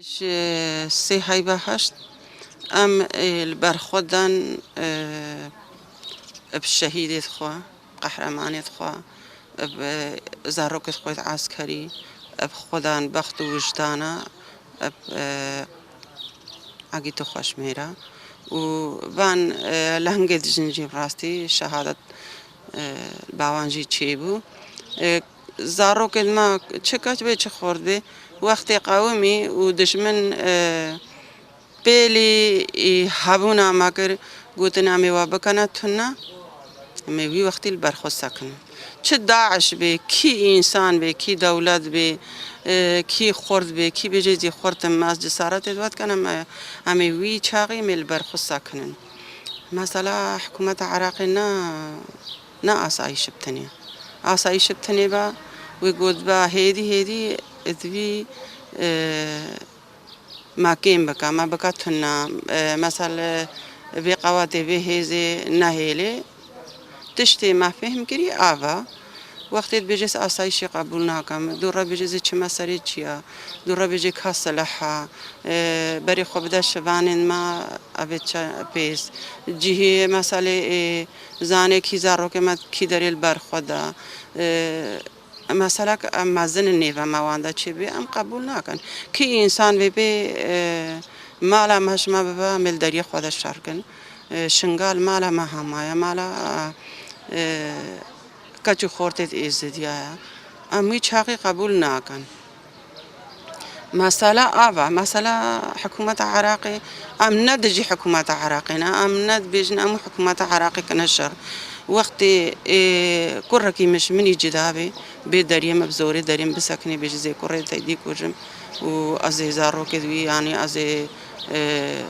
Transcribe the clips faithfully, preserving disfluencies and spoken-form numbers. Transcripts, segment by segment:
Ji sê heyva heşt em, e, li ber xwe dan, e, bi şehîdê xwe, qehremanê xwe, bi zarokê xwe yê eskerî, bi xwe dan bext û wijdana, bi, e, egî tu xweş mêra û van, e, lehengê dijin jî rastî şehadet, e, bawan jî çêbû. E, zarokên me çi keç bê çi xort bê, wextê qewimî û dijmin, e, pêlî, e, hebûna me kir, gotin, "Em ê we bikene tune." Em ê wî wextî li ber xwe sekinin. Çi DAIŞ bê, kî însan bê, kî dewlet bê, e, kî xurt bê, kî bêjê zî xurt im, ez cesaretê di we dikin, em, em ê wî çaxî em ê li ber xwe sekinin. Mesela hikûmeta Iraqê ne, ne asayîş bi tenê. Asayîş bi tenê be, wê gotbe hêdî hêdî di vî, e, me kêm bike, me bike tune, e, mesele vê qewatê, vê hêzê nehêlê. Tiştê me fêhm kirî, ava. Wextê dibêje, ez asayîşê qebûl nakim. Dû re bêje, ez çime serê çiya. Dû re bêje, ka sileha. E, berê xwe bide şivanên me, ev ê çi pês. Cihê meselê, e, zanê kî zarokê me kî derê li ber xwe de. E, Meselek em mezin in nêve me wan de çêbê, em qebûl nakin. Kî însan vê bê, e, mala me ji me bibe, em ê li deriyê xwe de şer kin. E, Şingal mala me hema ye, mala, e, keç û xortê di Êzidiya ye. Em wî çaxî qebûl nakin. Mesela ava, mesela hikûmeta Iraqê, em ne dijî hikûmeta Iraqê ne, em ne dibêjin em û hikûmeta Iraqê kine şer. Wextê, ê, kurekî min ji min î cida bê, bê deriyê me bi zorê deriyê min bisekinê, bêjî zê kurê te dî kujim û ez ê zarokê wî, yanî ez ê, e,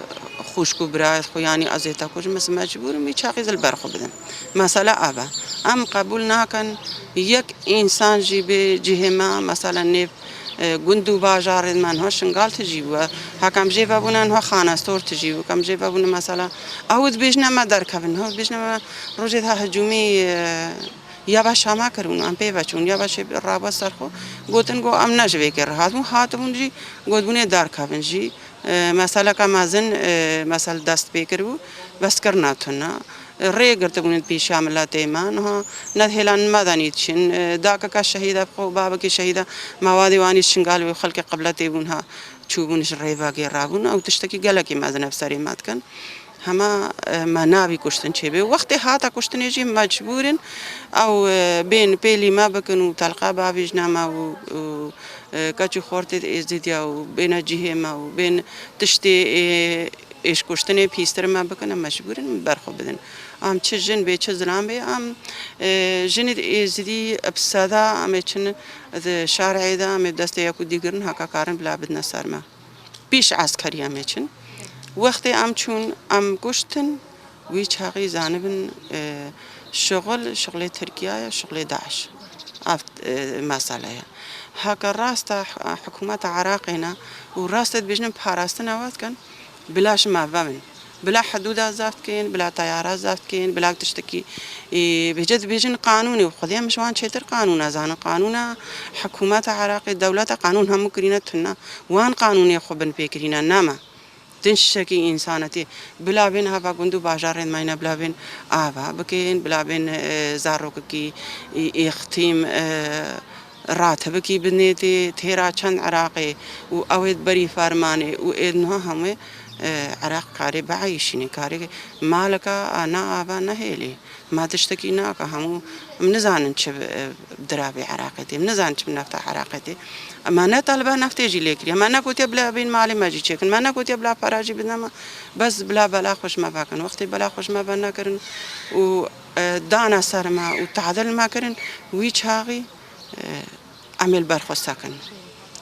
xwişk û birayê xwe, yanî ez ê te kujim, ez mecbûr im wî çaxî zil ber xwe bidim. Mesele ev e. Em qebûl nakin yek însan jî bê cihê me, mesela nêv, e, gund û bajarên me niha Şingal tijî bû. Hekem jê vebûne niha Xanestor tijî bû. Kem jê vebûne mesela ew dibêjine me derkevin. Niha dibêjine me rojê de hicûmî, e, ya ve Şama kiribûn, em pê ve çûn, ya ve şê rabe ser xwe. Gotin ku em ne ji vê kê re hatibûn, hatibûn jî gotbûnê derkevin jî. E, meseleke mezin, e, mesel dest pê kiribû, bes kirina tune. Rê girtibûn pîşa miletê me, niha ne hêlan me de nî diçin. E, dakeke şehîde bi xwe, babekî şehîde me wadî wanî Şingal wê xelkê qibletê bûn ha, çûbûn ji rêvegê rabûn. Ew tiştekî gelekî mezin ev serê me dikin. Hema, e, me nabî kuştin çêbê. Wextê hate kuştinê jî mecbûr in ew, e, bên pêlî me bikin û telqa bavêjine me û, û, e, keç û xortê Êzidiya û bêne cihê me û bên tiştê, e, êşkuştinê pîstir me bikin, em mecbûr in ber xwe bidin. Em çi jin bê, çi zilam bê, em, e, jinê Êzidî bi seda em ê çin di şarê de, em ê destê yek û dî girin, heke karin bila bidine ser me. Pîş eskeriya me çin. Wextê em çûn, em kuştin, wî çaxî zanibin, e, şixul, şixulê Tirkiye ye, şixulê DAIŞ. Ev, e, mesele ye. Heke rast e, h-, hikûmeta Iraqê ne û rast e dibêjin parastina we dikin, bila ji me vevin. Bila hidûda zeft kên, bila teyara zeft kên, bila tiştekî, e, bêje dibêjin qanûnê û xwedê em ji wan çêtir qanûna zanin. Qanûna hikûmeta Iraqê, dewleta qanûn hemû kirîne tune. Wan qanûnê xwe bin pê kirîne, ne me. Din şişekî însanetî. Bila bên heva gund û bajarên me yine bila bên ava bikên, bila bên, e, zarokekî, e, êxtîm, e, ratibikî binê tê, têra çend Iraqê û ew ê berî fermanê û ê niha hemû, e, Iraq karê bieyîşînê, karê maleka, a, ne ava ne hêlî. Ma tiştekî nake, hemû em nizanin çi bi, bi dirabê Iraqê tê, em nizanin çi bi nefta Iraqê tê. Em ne taliba neftê jî lê kiriye. Me negotiye bila bên malê me jî çêkin. Me negotiye bila para jî bidin me. Bes bila bela xwe ji me vekin. Wextê bela xwe ji me venekirin û, e, dane ser me û tadil me kirin, wî çaxî, e, em ê li ber xwe sekin.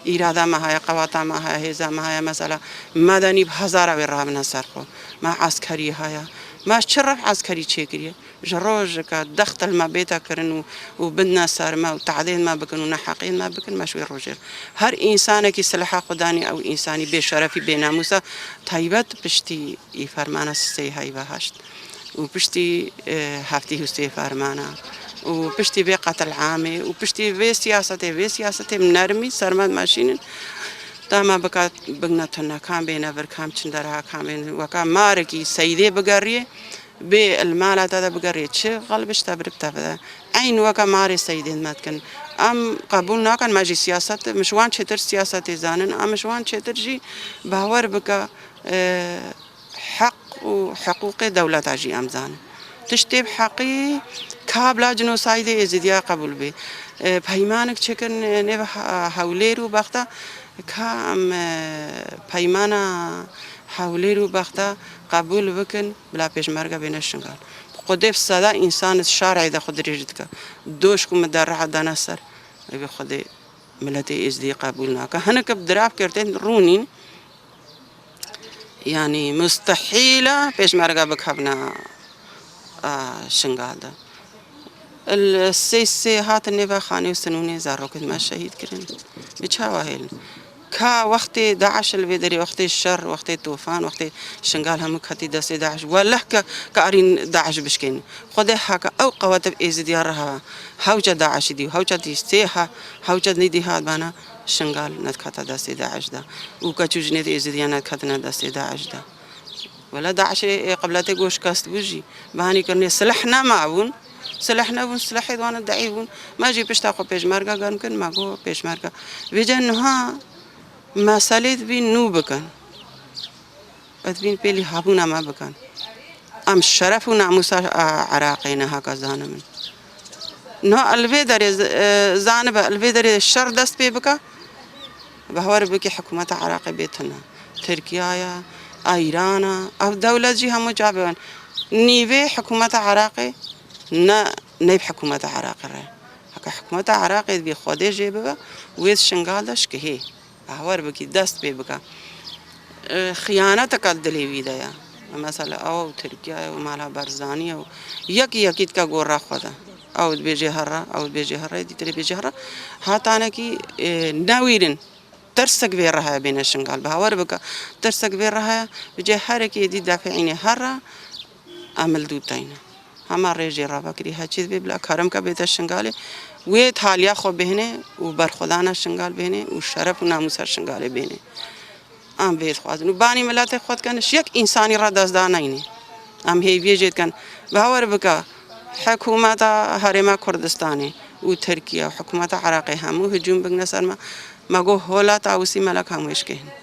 Îrada me heye, qewata me heye, hêza me heye, mesela me de nî bi hezara wê rabine ser xwe. Me eskerî heye. Me çi rev eskerî çêkiriye? Ji rojeke dextel me bête kirin û, û bidine ser me û tehdên me bikin û neheqiyên me bikin, me ji wê rojê re. Her însanekî sileha xwe danî, ew însanî bêşerefî, bênemûsa, taybet piştî î fermana sisey heyva heşt û piştî, e, heftî û sê fermana û piştî vê qetil amê û piştî vê siyasetê, vê siyasetê bi nermî ser me dimeşînin. Dema bika bigna tunekan bêne vir kam çin deraha kam bên weka marekî seydê bigeriyê, bê li mala te de bigeriyê çi xelbiş te birib te bide. Eyn weke marê seydên me dikin. Em qebûl nakin, me jî siyaset, min ji wan çêtir siyasetê zanin, em ji wan çêtir jî bawer bike, e, heq û hiqûqê dewleta jî em zanin. Tiştê bi heqî ka bila cinosaydê Êzidiya qebûl bê. E, peymanek çêkirin, e, nêve ha-, Hewlêr û Bexda, ka em, e, peymana Hewlêr û Bexda qebûl bikin, bila pêşmerge bêne Şingal. Bi Xwedê bi seda însan di şarê de xwe dirêj dike. Doş ku min derra dane ser, ev Xwedê miletê Êzidî qebûl nake. Hinek bi dirab kirtin rûnîn, yanî mustehîl e pêşmerge bikevne, a, Şingal de. Li sê sê hatin nêve xanê û sinûnê zarokên me şehîd kirin. Bi çawa hêlin? Ka wextê DAIŞ li vê derê, wextê şer, wextê tofan, wextê Şingal hemû ketî destê DAIŞ. Weleh ke karîn DAIŞ bişkên. Xwedê heke ew qewete bi Êzidiya re hebe. Hewce DAIŞî dî, hewce dî sê ha, hewce nî dî hat bana Şingal nedikete destê DAIŞ de. Û keç û jinê di Êzidiya nediketine destê DAIŞ de. Wela DAIŞê ê qibletê ku şikest bû jî, behanî kirinê sileh nemabûn. Sileh nebûn, silehê wan deîf bûn. Me jî pişta xwe pêşmerge germ kirin, me got pêşmerge. Vêce niha meselê dibîn nû bikin. Ez dibîn pêlî hebûna me bikin. Em şeref û namûsa, a, Iraqê ne haka zanimin. No, li vê derê z-, e, zanibe, li vê derê şer dest pê bike, bi hewer bikî hikûmeta Iraqê bê tune. Tirkiya ye, Îran e, ev dewlet jî hemû ca bêwan. Nîvê hikûmeta Iraqê ne, neyb hikûmeta Iraqê re. Heke hikûmeta Iraqê dibî Xwedê jê bibe, wê di Şingal de şikihê. Bawer bikî, dest pê bike. E, xiyaneteke dilê wî de ye. Mesela, ew Tirkiye ye û mala Barzanî ye û yekî yekî dike gora xwe de. Ew dibêje here, ew dibêje here, dîtirê bêje here. Hatanekî, e, newîrin. Tirsek vê re heye bêne Şingal. Bawer bike, tirsek vê re heye, bicê herekê dî defê înê here, em li dû teyne. Hema rêjê ravakirî heçî dibê bila karim ke bête Şingalê. Wê taliya xwe bihêne û berxwedana Şingal bihêne û şeref û namûsa Şingalê bihêne. Em vê dixwazin. Û banî miletê xwe dikin, ji yek însanî re dest daneyne. Em hêviyê jê dikin. Bawer bike, hikûmeta Herêma Kurdistanê û Tirkiye û hikûmeta Iraqê hemû hicûm bikine ser me. Me got hola Tawusî Melek hemû êşkêhin.